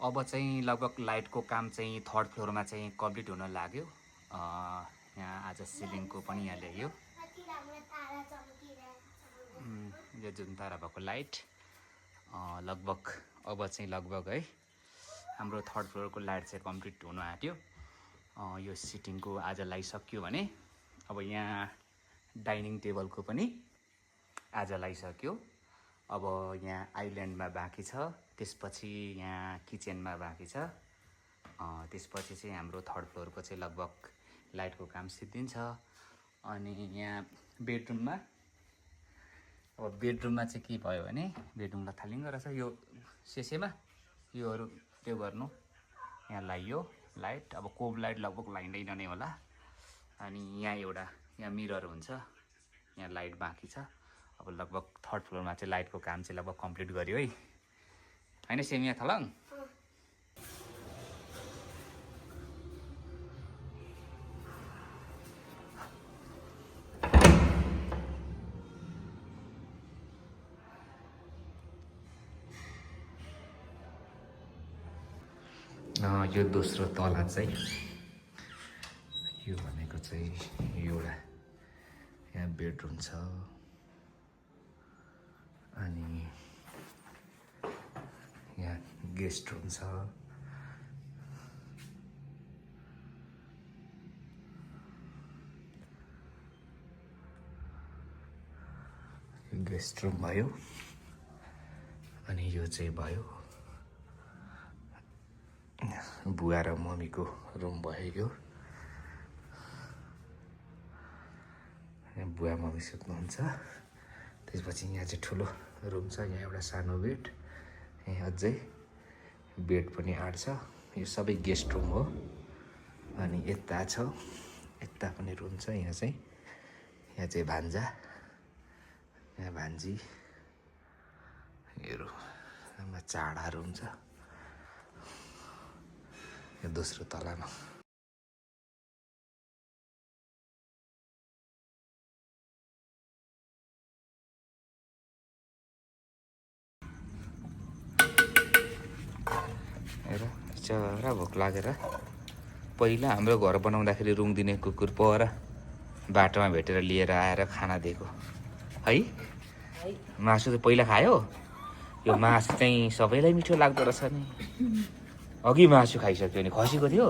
अब चाहिँ लगभग लाइटको काम चाहिँ 3rd फ्लोरमा चाहिँ कम्प्लिट हुन लाग्यो। यहाँ आज सिलिङको पनि यहाँ ल्यायो। यो जुन तारा भएको लाइट लगभग अब चाहिँ लगभग है हाम्रो 3rd फ्लोरको लाइट चाहिँ कम्प्लिट हुन आँट्यो। यो सिटिङको आज लगाइसक्यो भने अब यहाँ डाइनिङ टेबलको पनि आज लगाइसक्यो। अब यहाँ आइल्यान्डमा बाँकी छ, त्यसपछि यहाँ किचनमा बाँकी छ, त्यसपछि चाहिँ हाम्रो 3rd फ्लोरको चाहिँ लगभग लाइटको काम सिद्धिन्छ। अनि यहाँ बेडरुममा चाहिँ के भयो भने बेडरुमलाई थालिङ गरेछ यो सेसेमा योहरू त्यो गर्नु यहाँ लगाइयो लाइट। अब कोब लाइट लगभग लगाइँदैन नै होला। अनि यहाँ मिरर हुन्छ, यहाँ लाइट बाँकी छ। अब लगभग 3rd फ्लोरमा चाहिँ लाइटको काम चाहिँ लगभग कम्प्लिट गर्यो है, होइन सेमिया थलङ? यो दोस्रो तला चाहिँ यो भनेको चाहिँ एउटा यहाँ बेडरुम छ। अनि यहाँ गेस्ट रुम छ। गेस्ट रुम भयो। अनि यो चाहिँ भयो बुवा र मम्मीको रुम भयो। यो बुवा मम्मी सुत्नुहुन्छ। त्यसपछि यहाँ चाहिँ ठुलो रुम छ, यहाँ एउटा सानो बेड, यहाँ अझै बेड पनि आँट्छ। यो सबै गेस्ट रुम हो। अनि यता छ, यता पनि रुम छ। यहाँ चाहिँ भान्जा, यहाँ भान्जी, यो चाडा रुम छ यो दोस्रो तलामा। हेर चरा भोक लागेर पहिला हाम्रो घर बनाउँदाखेरि रुङ दिने कुकुर पर बाटोमा भेटेर लिएर आएर खाना दिएको है। मासु चाहिँ पहिला खायो। यो मासु चाहिँ सबैलाई मिठो लाग्दो रहेछ नि। अघि मासु खाइसक्यो नि, खसीको थियो